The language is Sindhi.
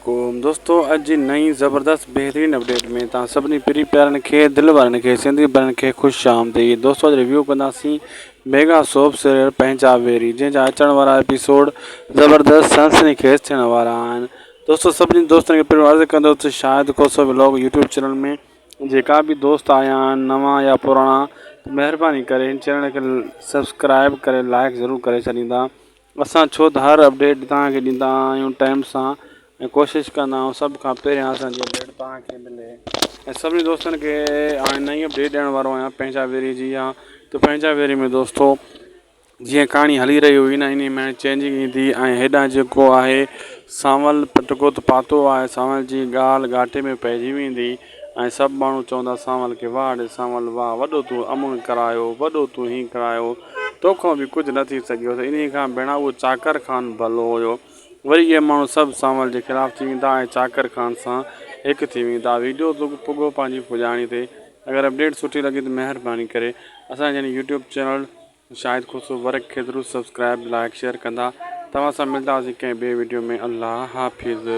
عليڪم دوستو اڄ جي نئين زبردست بهترين اپڊيٽ ۾ توهان سڀني پري پيارن کي دل وارن کي سنڌي ڀائرن کي خوش آمديد دوستو اڄ ريويو ڪنداسين ميگا سوپ سيريل پنهنجا ويري جنهن جا اچڻ وارا ايپيسوڊ زبردست سنسني خيز ٿيڻ وارا آهن دوستو سڀني دوستن کي پهريون عرض ڪندو ته Shahid Khoso vlog YouTube channel ۾ جيڪا به دوست آيا آهن نوان يا پراڻا ته مهرباني ڪري هن چينل کي سبسڪرائب ڪري لائڪ ضرور ڪري ڇڏيندا اسان ڇو ته هر اپڊيٽ توهان کي ڏيندا آهيون ٽائيم سان ۽ ڪوشش ڪندا آهيون سڀ کان پهريان اسان جي اپڊيٽ توهان کي ملي ۽ سڀني دوستن کي هاڻي نئين اپڊيٽ ڏيڻ وارو آهيان پنهنجا ويري جي ها ته پنهنجا ويري ۾ دوستو جيئن ڪهاڻي هلي رهي هئي نه انهي ۾ چينجنگ ايندي ۽ هيڏانهن جيڪو آهي سانول پٽڪو ته پاتو آهي سانول جي ڳالهه ڳاٽي ۾ پئجي ويندي ۽ سڀ ماڻهو چوندا سانول کي واهه ڙي سانول واهه وڏو تون امن ڪرايو وڏو تون هين ڪرايو توکان به ڪجهه نه ٿي سگهيو ته انهيء کان ڀيڻا اهو چاڪر خان ڀلو هيو. وري اهي ماڻهو سڀ سانول جي خلاف ٿي ويندا ۽ چاڪر خان سان هڪ ٿي ويندا. ويڊيو پڳو پنهنجي پڄاڻي تي. اگر اپڊيٽ سٺي لڳي ته مهرباني ڪري اسان جي هن يوٽيوب چينل شاهد خسرو ورڪ کي ضرور سبسڪرائب لائڪ شيئر ڪندا. توهان سان ملداسين ڪنهن ٻئي ويڊيو ۾ الله حافظ.